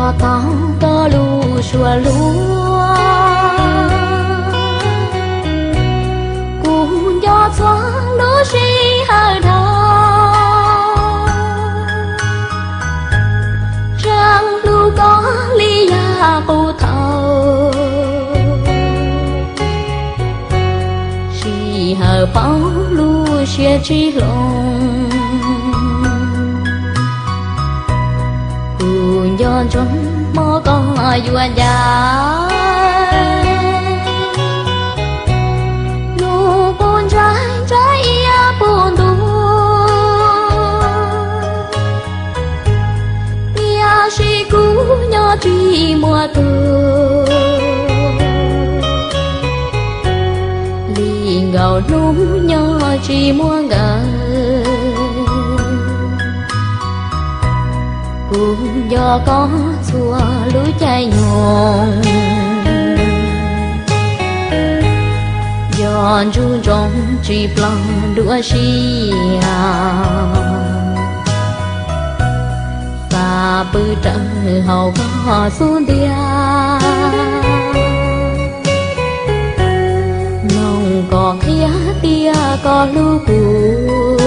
Nco tau koj lub suab hluas, kuv nco txhua lub sij hawm dhau, tseem hlub koj li yam qub thaum, sij hawm paub lub siab tsis hloov. Kuv nco ntsoov hmo koj yuav ncaim, nug quj ntshai ntshai iab puv ntuj, tiam sis kuv nyob tsis muaj tus, li nkaus hnub nyob tsis muaj nkawm. Kuv nco koj txhua lub caij nyoog, nco ntsuj ntsoov tsis ploj dua sij hawm, xav pw rawm hauv koj xub ntiag, mloog koj qhia tias koj hlub kuv,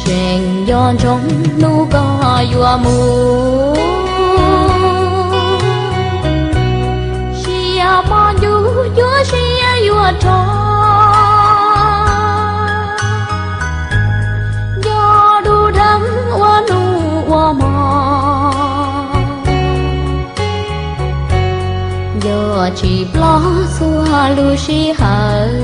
tseem nco ntsoov hnub koj yuav mus, siab pom ncuj cuab siab yuav rog, nco du deev ua hnub ua hmo, nco tsis ploj txhua lub sij hawm.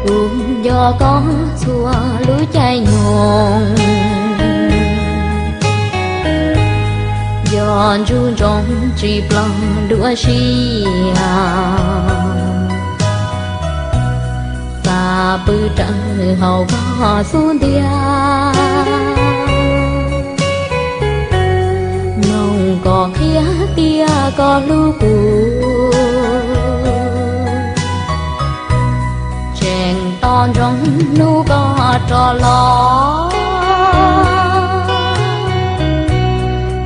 Kuv nco koj txhua lub caij nyoog, nco ntsuj ntsoov tsis ploj dua sij hawm, xav pw rawm hauv koj xub ntiag, mloog koj qhia tias koj hlub kuv, tseem tos ntsoov hnub koj rov los,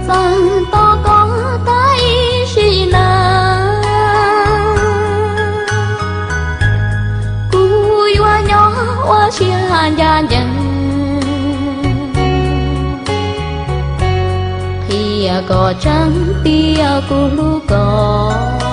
txawm tos koj tag ib sim neej, kuv yuav nyob ua siab ncaj ncees, qhia kom tseeb tias kuv hlub koj.